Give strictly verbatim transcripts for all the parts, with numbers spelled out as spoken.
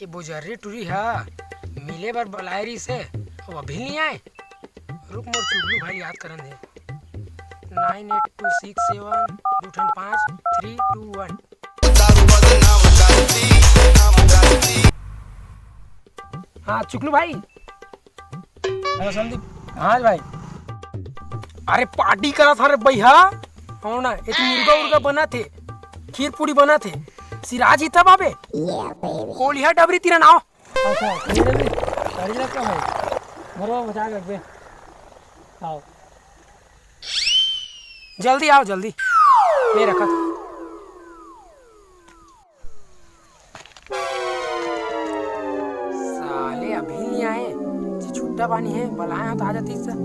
ये बोजरी टुरी ह मिले बर बलाए रहिस हे, अउ अभी नइ आए। रुक, मोर चुगलू भाई याद करन दे। Nine eight two six seven, दू ठन पाँच, three two one। हाँ चुगलू भाई। हेलो संदीप। हाँ भाई। अरे पार्टी करत हन रे भैया। हो ना, एक मुर्गा उर्गा बनत हे, खीर पूड़ी बनत हे। सिराज ही तब आबे। कोलिहा डबरी तीर ना आव। अच्छा, कोलिहा डबरी? गाड़ी लग क्या भाई? बरोबर बचा के रखबे। आओ। जल्दी आओ, जल्दी। मैं रखा था। साले अभी नइ आए। जे छुट्टा पानी हे, बलाए हो त आ जाती स।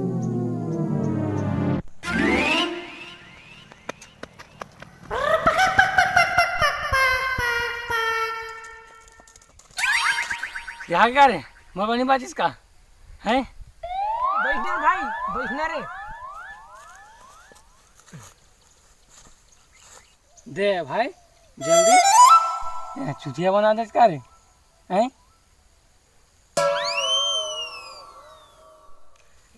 यहाँ क्या रे? मोर बनी बाजिस का? हैं? बैठ जा भाई, बैठना रे। दे भाई, जल्दी। ए, चुतिया बना देस का रे? हैं?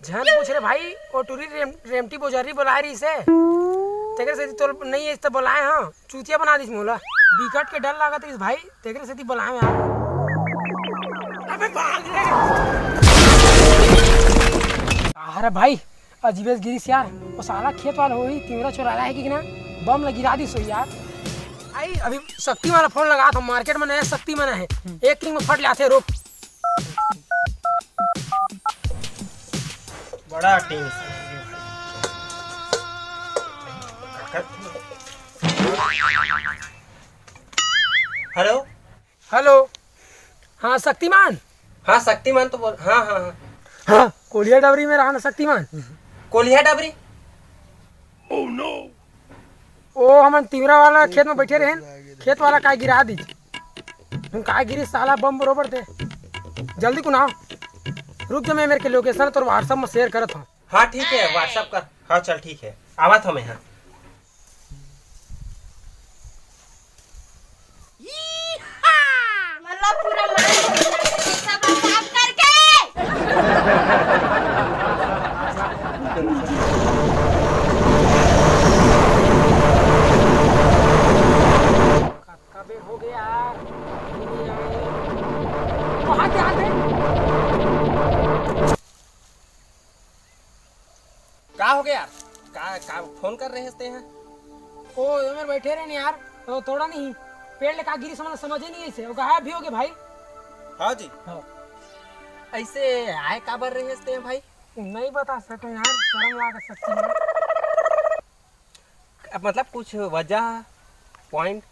झन पूछ रे भाई, ओ टूरी रेम-, रेमटी बोजरी बलाए रहिस हे। तेकरे सेती तोर नइ आइस त बलाए हंव। चुतिया बना दिस मोला। बिकट के डर लागत रहिस भाई, तेकरे सेती बलाए हंव यार। अबे भाग रे। अरे भाई, अजीबेस गिरिस यार, वो साला खेत वाला होही, तिंवरा चोराला हे कि ना, बम ल गिरा दिस होही यार। आई, अभी शक्तिमान ला फोन लगात हंव, मार्केट में नया शक्तिमान हे, एक किक में फट ले आथे, रुक। बड़ा टीम। हेलो। हेलो। हाँ शक्तिमान। हाँ शक्तिमान तो बोल। हाँ हाँ हाँ। हाँ कोलिहा डबरी में रहा ना शक्तिमान। कोलिहा डबरी? ओ हमन तिंवरा वाला खेत में बैठे रहेन, खेत वाला काय गिरा दिस। हम काय गिरी साला बम बरोबर दे। जल्दी कुन आव। रुक जा, मैं मेरे के लोकेशन तोर WhatsApp में शेयर करत हंव। हाँ ठीक है, WhatsApp कर। हाँ चल ठीक है, आवत हंव मैं। हाँ। मतलब पूरा मार सब साफ करके। कबे हो गया यार? वहाँ ध्यान दे। का हो गया यार? का, का फोन कर रहे हस तें? ओ, एमेर बैठे रहेन यार, तो तोड़ा नहीं। पेड़ ले का गिरी समझ, समझे नहीं ऐसे, वो गायब भी हो गए भाई। हाँ जी। हाँ। ऐसे आए काबर रहे हस तें भाई? नहीं बता सके यार, शर्म लाग सकती है। अब मतलब कुछ वजह, पॉइंट?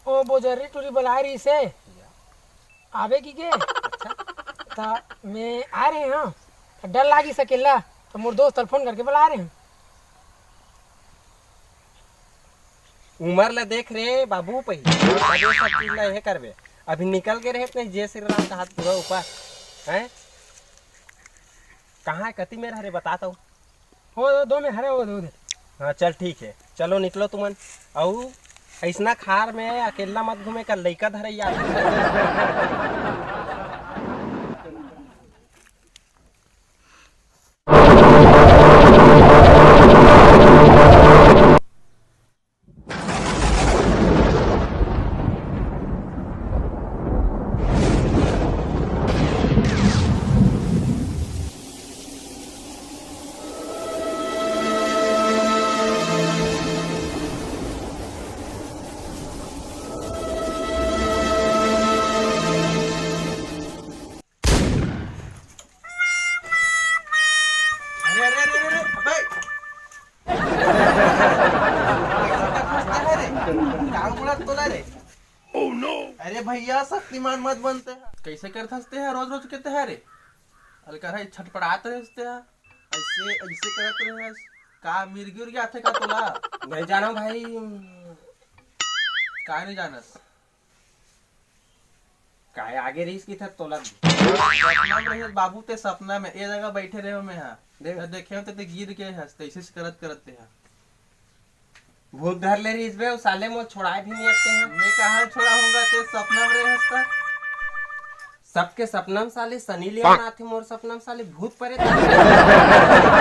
ओ बोजरी टूरी बलाए रहिस हे। आबे की के? अच्छा। त मैं आ रहे हंव। डर लागिस अकेला, त मोर दोस्त ल फोन करके बला रहे हंव। उमर ला देख रे बाबू, पहिली तब ये सब चीज ला ये करबे। अभी निकल के रहे नहीं, जय श्री राम का हाथ पूरा ऊपर। हैं? कहाँ हे, कति मेर हरे, बता तो। हो दो, दो में हरे, हो दो दे। हाँ चल ठीक है, चलो निकलो तुमन। अउ ऐसना खार में अकेला मत घूमे कर, लइका धरे यार। अरे, अरे, अरे, अरे, अबे! कैसे का फंसता है रे? क्या उड़ा तोला रे? Oh no! अरे भैया, शक्तिमान मत बनते हैं। कैसे करत हंसते हैं रोज रोज के तें रे? अलकरहा छटपटात रहे हंसते हैं। ऐसे, ऐसे करत रहे हंस। का मिर्गी उर्गी आथे का तोला? नहीं जाना भाई। का नहीं जानस? काय आगे रहिस कि था तोला? सपना में रहे बाबू, तें सपना में ए जगह बैठे रहे मैं, हाँ। देख। त देखे हंव तें गिर के हंस, तैसे से करत करत तें हा। भूत धर ले रहिस बे, उ साले मोर छोड़ाए भी नहीं आते हैं। मैं कहाँ छोड़ाहूँगा, तें सपना में रहे हंस त। सबके सपना में साले सनी लियोन आथे, मोर सपना में साले भूत प्रेत आथे।